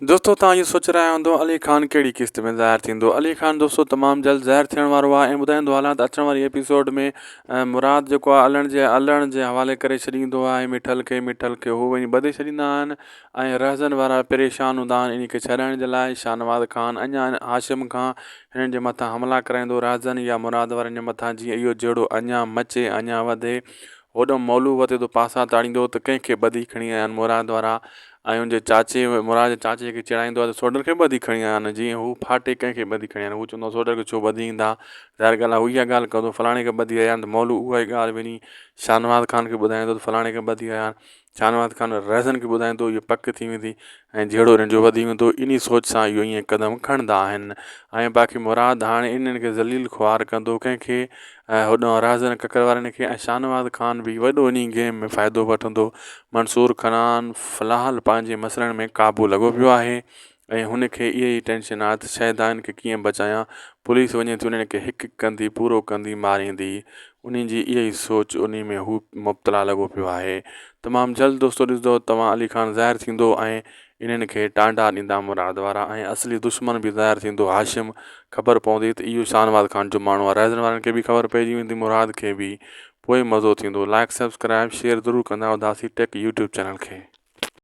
دوستو توهان اهو سوچي رهيا هوندو علي خان ڪهڙي قسط ۾ ظاهر ٿيندو علي خان دوستو تمام جلد ظاهر ٿيڻ وارو آهي ۽ ٻڌائيندو هلان ته اچڻ واري ايپيسوڊ ۾ مراد جيڪو آهي الڻ جي الڻ جي حوالي ڪري ڇڏيندو آهي مٺل کي مٺل کي هو وڃي ٻڌي ڇڏيندا آهن ۽ رهزن وارا پريشان هوندا آهن انهي کي ڇڏائڻ جي لاء شاهنواز خان اڃا هاشم کان هنن جي مٿان حملا ڪرائيندو رهزن يا مراد وارن جي مٿان جيئن اهو جهيڙو اڃا مچي اڃا وڌي هوڏانهن مولو وتي ٿو پاسا تاڙيندو ته ڪنهن کي ٻڌي کڻي آيا آهن مراد وارا ۽ ان جي چاچي مراد جي چاچي کي چيڙائيندو آهي ته سوڍل کي ٻڌي کڻي آيا آهن جيئن هو ڦاٽي ڪنهن کي ٻڌي کڻي آيا آهن هو چوندو آهي سوڍل کي ڇو ٻڌي ايندا ظاهر ڳالهه آهي هو اها ڳالهه ڪندو فلاڻي کي ٻڌي آيا آهن ته مولو اها ئي ڳالهه وڃي شاهنواز خان کي ٻڌائيندو ته فلاڻي کي ٻڌي آيا آهن شاهنواز خان رهزن کي ٻڌائيندو اهو پڪ ٿي ويندي ۽ جهيڙو انهن جو وڌي ويندو انهي سوچ سان اهو ائين قدم کڻندا آهن ۽ باقي مراد هاڻي انهن کي ذليل خوار ڪندو ڪنهن کي هوڏانهن رهزن ڪڪر وارن کي ۽ شاهنواز خان به وڏو انهي گيم ۾ فائدو وٺندو منصور خان فلحال پنهنجي مسئلن ۾ قابو لڳو پيو آهي ۽ هن کي اها ئي ٽينشن آهي ته شهدائن کي ڪيئن بچايان، پوليس وڃي ٿي انهن کي هڪ هڪ ڪندي پورو ڪندي ماريندي، انهي جي اها ئي سوچ انهي ۾ هو مبتلا لڳو پيو آهي. تمام جلد دوستو ڏسندو توهان علي خان ظاهر ٿيندو ۽ انهن کي ٽانڊا ڏيندا مراد وارا ۽ اصلي دشمن به ظاهر ٿيندو هاشم خبر پوندي ته اهو شاهنواز خان جو ماڻهو آهي رهزن وارن کي به خبر پئجي ويندي مراد کي به پوء مزو ٿيندو لائڪ سبسڪرائب شيئر ضرور ڪندا اداسي ٽيڪ يوٽيوب چينل کي.